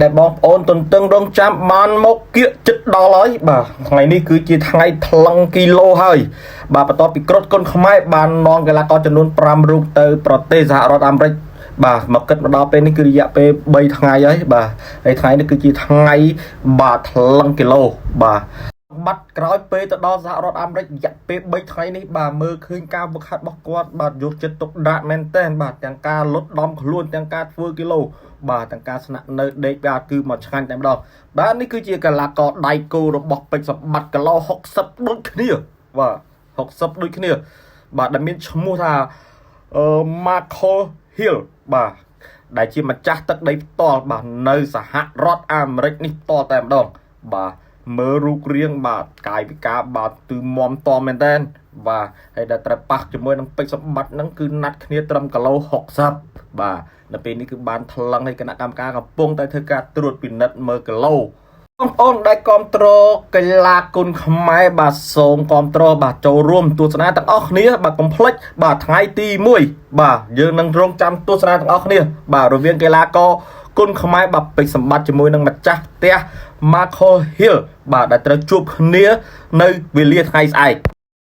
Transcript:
ដែលបងប្អូនទន្ទឹងរង់ចាំបានមកគៀកចិត្តដល់ហើយបាទថ្ងៃនេះគឺជាថ្ងៃថ្លឹងគីឡូហើយបាទបន្ទាប់ពីក្រុមកុនខ្មែរបាននាំកីឡាករចំនួន5រូបទៅប្រទេសសហរដ្ឋអាមេរិកបាទមកគិតមកដល់ពេលនេះគឺរយៈពេល3ថ្ងៃហើយបាទហើយថ្ងៃនេះគឺជាថ្ងៃបាទថ្លឹងគីឡូបាទ បាត់ក្រោយពេលទៅដល់សហរដ្ឋអាមេរិករយៈពេល3ថ្ងៃនេះបាទមើលឃើញការវឹកហាត់របស់គាត់បាទយកចិត្តទុកដាក់មែនទែនបាទទាំងការលត់ដំខ្លួនទាំងការធ្វើគីឡូបាទទាំងការស្នាក់នៅដេកបាទគឺមកឆ្ងាញ់តែម្ដងបាទនេះគឺជាកីឡាករដៃគូរបស់ពេជ្រសម្បត្តិគីឡូ60ដូចគ្នាបាទ60ដូចគ្នាបាទដែលមានឈ្មោះថាអឺ Michael Hill បាទដែលជាម្ចាស់ទឹកដីផ្ទាល់បាទនៅសហរដ្ឋអាមេរិកនេះផ្ទាល់តែម្ដងបាទមើលរូបរាងបាទកាយវិការបាទគឺមមតមែនតើបាទហើយដែលត្រូវប៉ះជាមួយនឹងពេជ្រសម្បត្តិហ្នឹងគឺណាត់គ្នាត្រឹមគីឡូ60បាទនៅពេលនេះគឺបានថ្លឹងឲ្យគណៈកម្មការកំពុងតែធ្វើការត្រួតពិនិត្យមើលគីឡូបងប្អូនដែលគ្រប់គ្រងកីឡាគុនខ្មែរបាទសូមគ្រប់គ្រងបាទចូលរួមទស្សនាទាំងអស់គ្នាបាទកុំភ្លេចបាទថ្ងៃទី1បាទយើងនឹងរងចាំទស្សនាទាំងអស់គ្នាបាទរវាងកីឡាករគុនខ្មែរបាទពេជ្រសម្បត្តិជាមួយនឹងម្ចាស់ផ្ទះ Michael Hill បាទដែលត្រូវជួបគ្នានៅវេលាថ្ងៃស្អែក។